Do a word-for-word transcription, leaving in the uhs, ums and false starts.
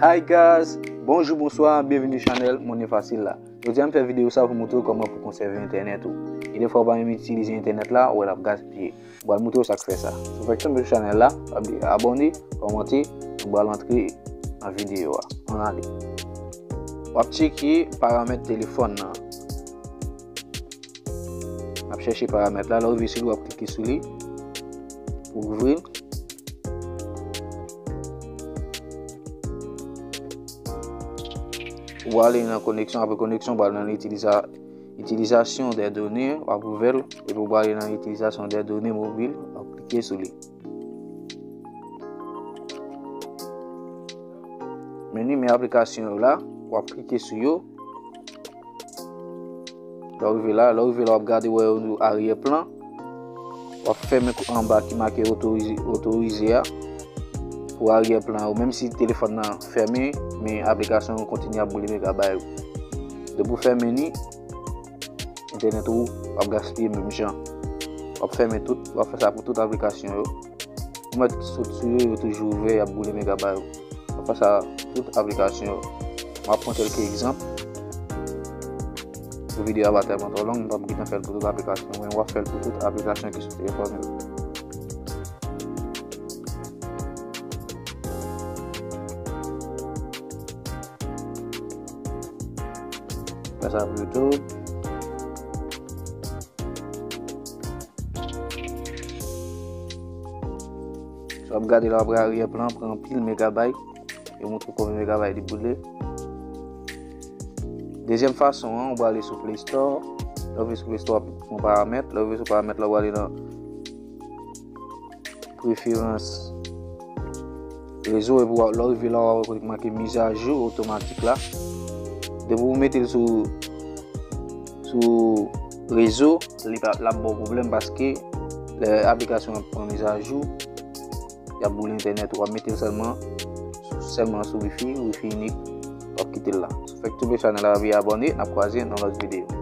Hi guys, bonjou, bonswa, byenvini sou chanèl Monnen Fasil la. Jodi a m fè videyo sa pou montre w kòman pou konsève entènèt ou. Gen de fwa ou pa menm itilize entènèt la, ou wè l ap gaspiye. M pral montre w sa k fè sa. Si w fèk tonbe sou chanèl la, pa bliye abòne, kòmante, nou pral antre nan videyo a. Ann ale. W ap tcheke paramèt telefòn nan. W ap chèche paramèt la, lè w rive sou li, w ap klike sou li pou ouvri l. Ou ale nan koneksyon, apre koneksyon, ou ale nan itiliza, itilizasyon dè done, w ap ouvè l, epi ou ale nan itilizasyon dè done mobil, w ap klike sou li. Meni men aplikasyon yo la, w ap klike sou yo. Lè w rive la, lè w rive la, w ap gade wè yo aryè plan. W ap fèmen anba ki make otorize, otorize a pou aryè plan yo. Menm si telefòn nan fèmen, men aplikasyon yo kontinye ap boule megabay ou. Depi w fèmen ni, entènèt ou ap gaspiye menm jan. W ap fèmen tout, w ap fè sa pou tout aplikasyon yo. Ou mèt sot sou yo, yo toujou ouvè, y ap boule megabay ou. W ap fè sa tout aplikasyon yo. M ap pran kèlke egzanp pou videyo a pa tèlman twò long, m p ap gentan fè l pou tout aplikasyon, men w ap fè l pou tout aplikasyon ki sou telefòn yo. Fè sa pou YouTube. Sa w ap gade la, w ap aryè plan, pran anpil megabay. Yo montre konbyen megabay li boule. Dezyèm fason an, ou prale sou Play Store. Lè w rive sou Play Store, w ap pran paramèt. Lè w rive sou paramèt la, ou prale nan preferans rezo, epi w a, lè w rive la, w a wè kote ki make mizajou otomatik la. Depi w mete l sou, sou rezo, li pa, l ap ba w pwoblèm paske lè aplikasyon an ap pran mizajou, y ap boule entènèt ou. W ap mete l sèlman, sèlman sou wifi, wifi inik, w ap kite l la. Si w fèk tonbe chanèl la, pa bliye abòne, n ap kwaze nan lòt videyo.